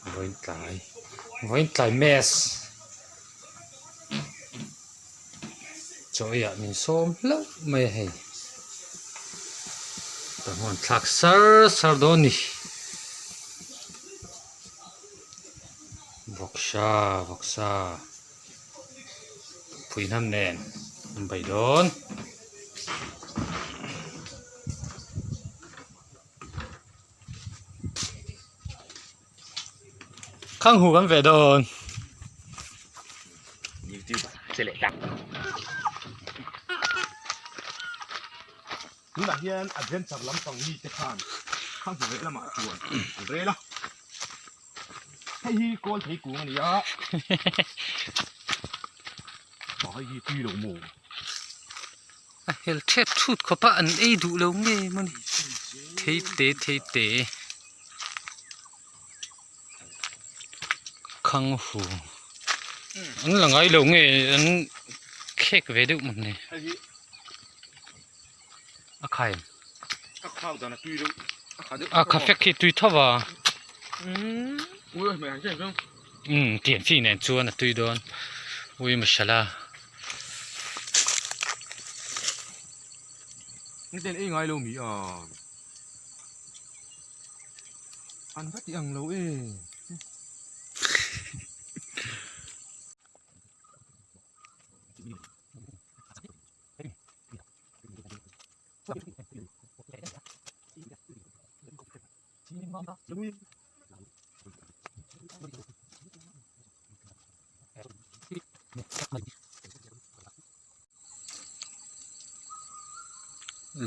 Vawiin tlai vawiin tlai mess chaw ei ah min sawm hlauh mai a hei ka hmuan thlak sar sar dawn a ni vawksa vawksa pui hnam nen an bei dawn. Khang hu kan ve dawn. Tunah hian adventure lampang mi te khan khang hu leh lamah chuan an rel a. Hei hi kawl thei kung a ni a. Hei hi tui lo maw? A hel thep thut khawp a an ei duh lo nge mawni thei te thei te khang hu an la ngai lo nge an khek ve deuh mawni a khai a kha fek hi tui tho va umm tiang chi nen chuan a tui dawn ui masala. Niten ei ngai lo mi a an va ti ang lo e.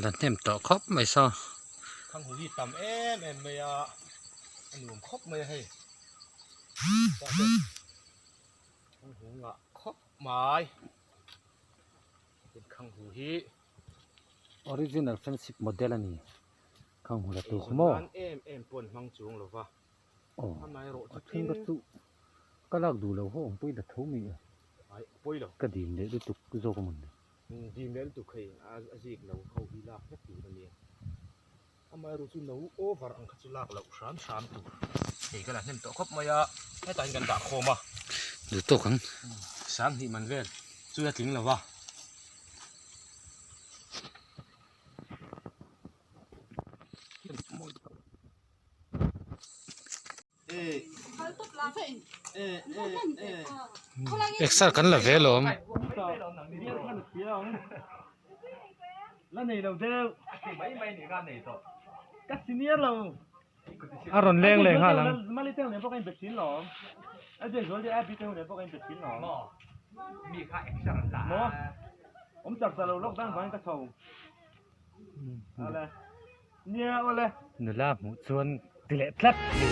La hnem tawh khawp mai saw. Khang hu hi tam em em mai a, a nuam khawp mai a hei. Khang hu ngah khawp mai. Khang hu hi original friendship model a ni. Khang hu la tur kha maw? Nan em em pawh an hmang chuang lo va. Aw, Amaherawh a then ka chu ka lak duh lo ho ang pawhin a tho mai a. Ai, pawi lo. Ka dim leh lutuk zawk a mawni. Dim leh lutuk hei a zik lo ho hi lak vek tur a nia. Amaherawh chu no over ang kha chu lak loh hram hram tur. Hei ka la hnem tawh khawp mai a, hetah hian kan dah khawm a. Duh tawk ang. Sanghnih man vel chu a tling lo va. Exer kan la ve alawm. A rawn leng leh nghal ang. Nula hmuh chuan ti leh tlat ni.